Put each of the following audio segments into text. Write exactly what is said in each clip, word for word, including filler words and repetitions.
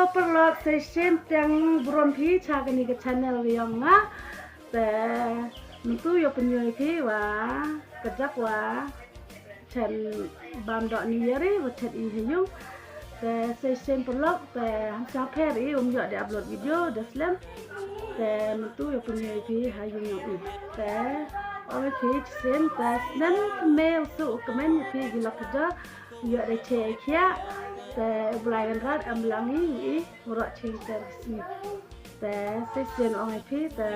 Paralok, sa chisien tang burom phi cha kani ka channel ka yong nga. Te myntu yow pynyoo phi wa ka jak wa chet bam doh ni yari wa chet i ha yung. Te sa chisien paralok, te ham cha pher i um yoh de upload video da slem. Te myntu yow pynyoo phi ha yung yong i. Te ong phi chisien te snem me u su u kmen phi ki lok ka doh. Yoh de che khia. Te u Blai Kynrad em lang i i. Waroh ching ter sni. Te sa chisien ong i phi te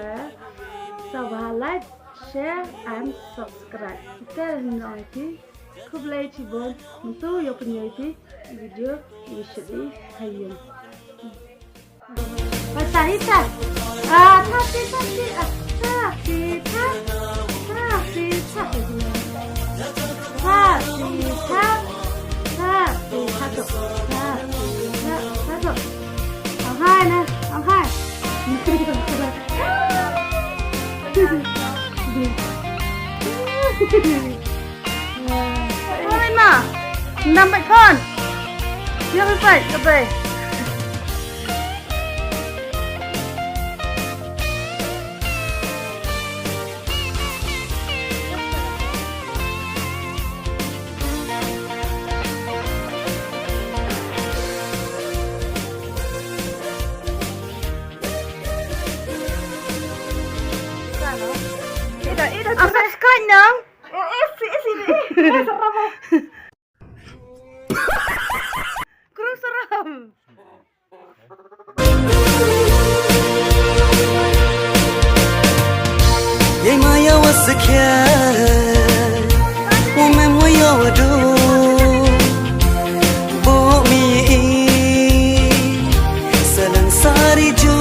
sa wa like, share and subscribe. Te ong i phi khublei chibun. Myntu yow pynyoo phi video i shu i ha yung. Ba sa hi sa. Ah, sa hi sa hi. Ah, sa hi sa. Sa hi sa. Sa hi sa. Sa hi sa. Sa hi sa. Sa hi sa. Ang hai na, ang hai. Oi ma. Nam bai phone. Yow bai bai, bai. Ida, ida, ang subscribe nang. Eh, eh, si, eh, si, eh, eh, seram ah. Kurang seram. Yei maya wa sakhiat, wa mem wa yaw wa du, bo mi i, salang sari jo,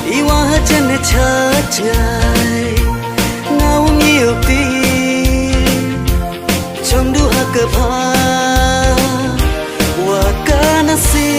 i wa ha jan ne cha chai, nga wa ngi u ti. Chong du ha ka bha wa ka nasib.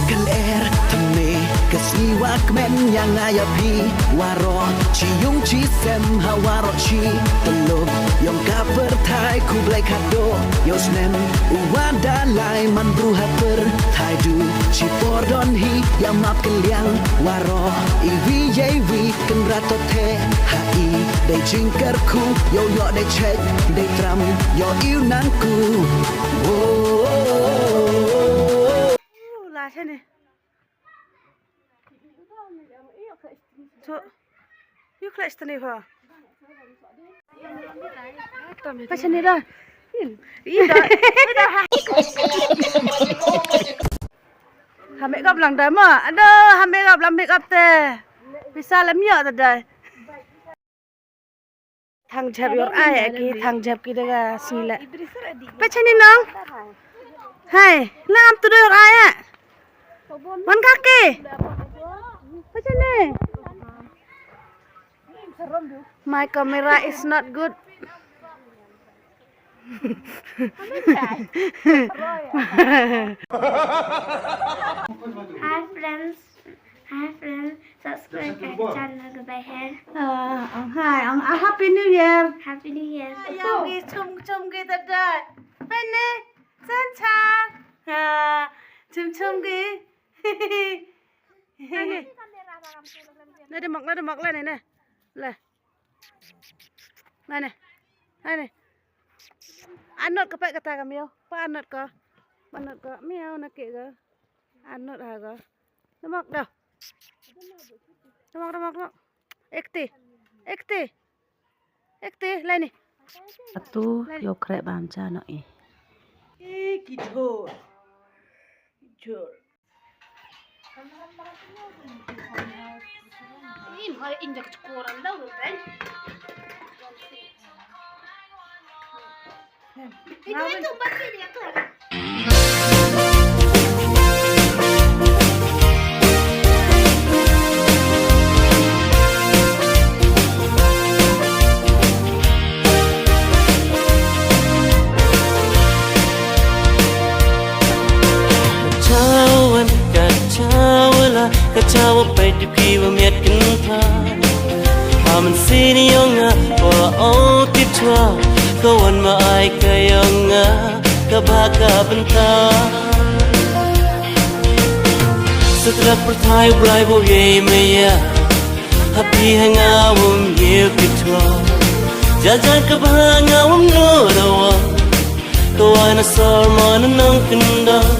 Kynrad thymme ka sngi wa kmen ya nga ya phi waroh chi yung chi sem ha waroh chi tyllup yong ka pyrthai. Khublei khatduh yow snem u wa da lai man bru ha pyrthai du chi por don hi ya map kylliang waroh iwi yei wi. Kynrad to theh ha i dei jingkyrkhu yow yoh dei chait dei tram yow iw nang ku. Wow. La chane. So, you clutch tani pha. Pachani da. Ida, ida. Ha makeup lang da ma. Ada ha makeup lang makeup te. Pisa lam ya da da. Thang jhep yor ai ki, thang jhep ki da ka sila. Pachani nong. Hai, lam tu da yor ai. Wan kaki. Pachani. My camera is not good. Hi friends. Hi friends, subscribe ka channel ka Bai He. Ah, ang hai, ang, ah, Happy New Year. Happy New Year. Yow ki chum chum ki da dai. Hai ne, chan chan. Ha, chum chum ki. Hai ne. Na de mak, na de mak le ne ne. Le. Mane. Mane. Anot ka pait kata ka miaw. Pa anot ka. Pa anot ka. Miaw na ke ka. Anot ha ka. Demak da. Demak, demak, demak. Ekti. Ekti. Ekti, lai ni. Atu, lai ni. Yow khreh bam cha no i. Eh, ki jhur. Jhur. Ka chawa, ka chawa la, ka chawa pait dip ki wa miat kynthai. Ha mynsiem yong nga wa o tip chwa, ka wan ma ai ka yong nga, ka bha ka bynta. Sa tlot pyrthai u Blai wow ye maya. Ha phi ha nga wym ye u tip chwa. Jajang ka bha nga wym nud o wa. Ka wan a sor man nong kyndong.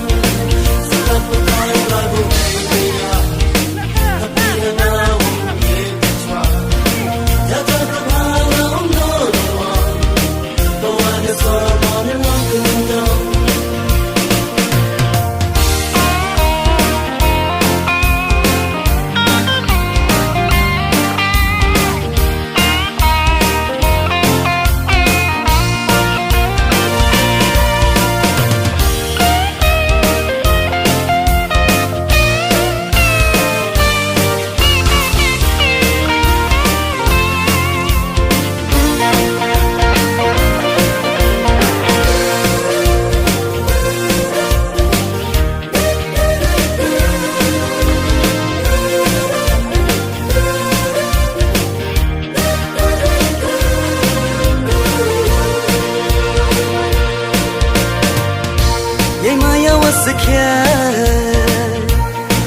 Yei maya wa sakhiat,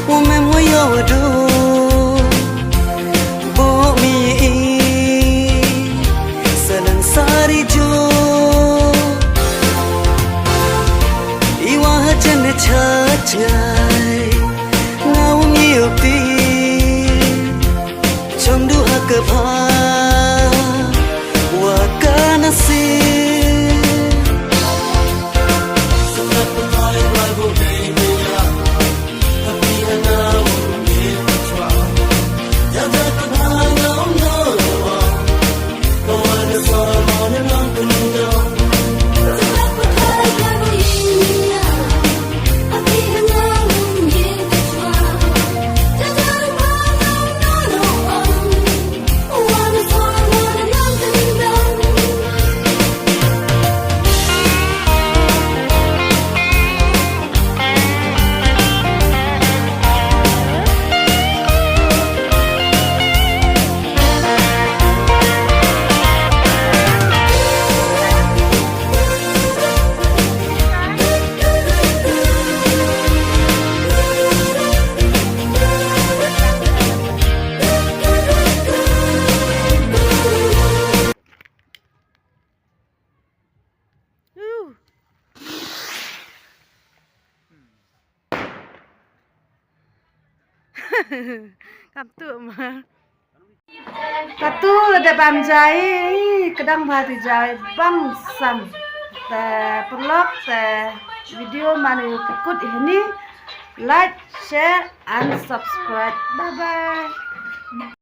wa mem wa yaw wa du, bo mi i, sa lang sari jo, i wa ha jan ne cha chngai, nga wym ye u tip. Chong du ha ka bha wa ka nasib. Kam tu ma. Katu da bam jai, kdang bha ti jai, bang sam. Te paralok te video man u kut ini, like, share and subscribe. Bye bye.